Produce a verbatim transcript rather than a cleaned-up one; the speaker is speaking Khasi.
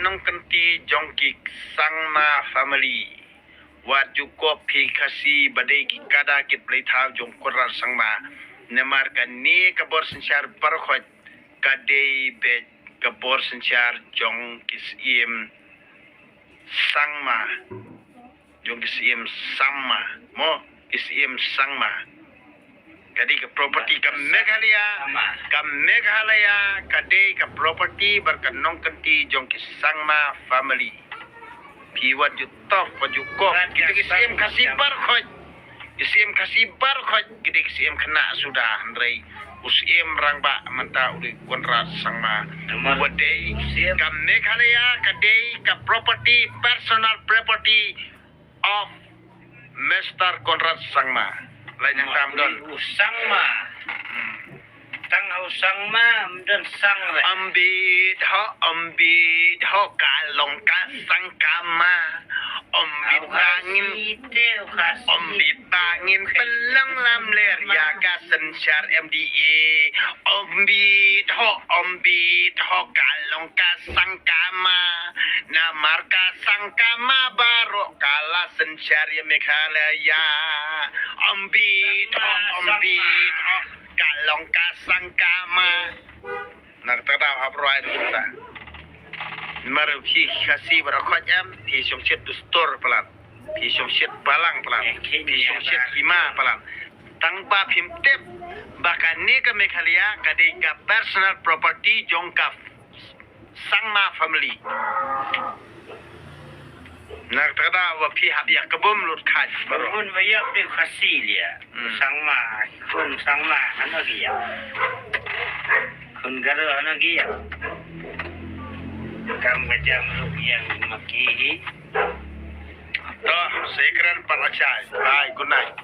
Nongkynti jong ki Sangma family. Wat ju kop phi Khasi ba dei ki kada ki bleithaw jong Conrad Sangma. Namar kane ka bor synshar baroh khoit ka dei beit ka bor synshar jong ki Syiem Sangma. Jong ki Syiem Sangma. Mo, ki Syiem Sangma. Ka dei ka property ka Meghalaya. Ka Meghalaya ka dei ka property bad ka nongkynti jong ki Sangma family. Phi wat ju top, wat ju kop. Kita ki Syiem Khasi baroh khoit. Ki Syiem Khasi baroh khoit, kita ki Syiem khynnah suda, hynrei u Syiem rangbah mynta u dei Conrad Sangma. Wat dei ka Meghalaya ka dei ka property, personal property of Mister Conrad Sangma. Lai nang tam don. U Sangma. Tang u Sangma, ym don Sang re. Ym bit ho, ym bit ho, ka long ka sang ka ma. Ym bit bangin. Ym bit bangin, pelong lam ler, ïa ka synshar M D A. Ym bit ho, ym bit ho, ka long ka sang ka ma. Namar ka sang ka ma baroh ka la synshar ïa Meghalaya. Ym bit ho, ym bit ho, ka long ka sang ka ma. Na kata ka daw hap roi ruh ta. Mar phi Khasi baroh khoit em, phi shong shet dustur palat. Phi shong shet balang palat. Phi shong shet hima palat. Tang ba phim tip ba kane ka Meghalaya ka dei ka personal property jong ka Sangma family. Na kata ka daw ba phi hap ïa ka bum lut khat baroh. Bun ba ïa phi Khasi lia. Hmm. Sangma, khun Sangma, hano ki ïa. Khun Garo hano ki ïa. Kam ka jam ruh ïa ma ki hi. To, sa ïakren pat la shai. Bye, good night.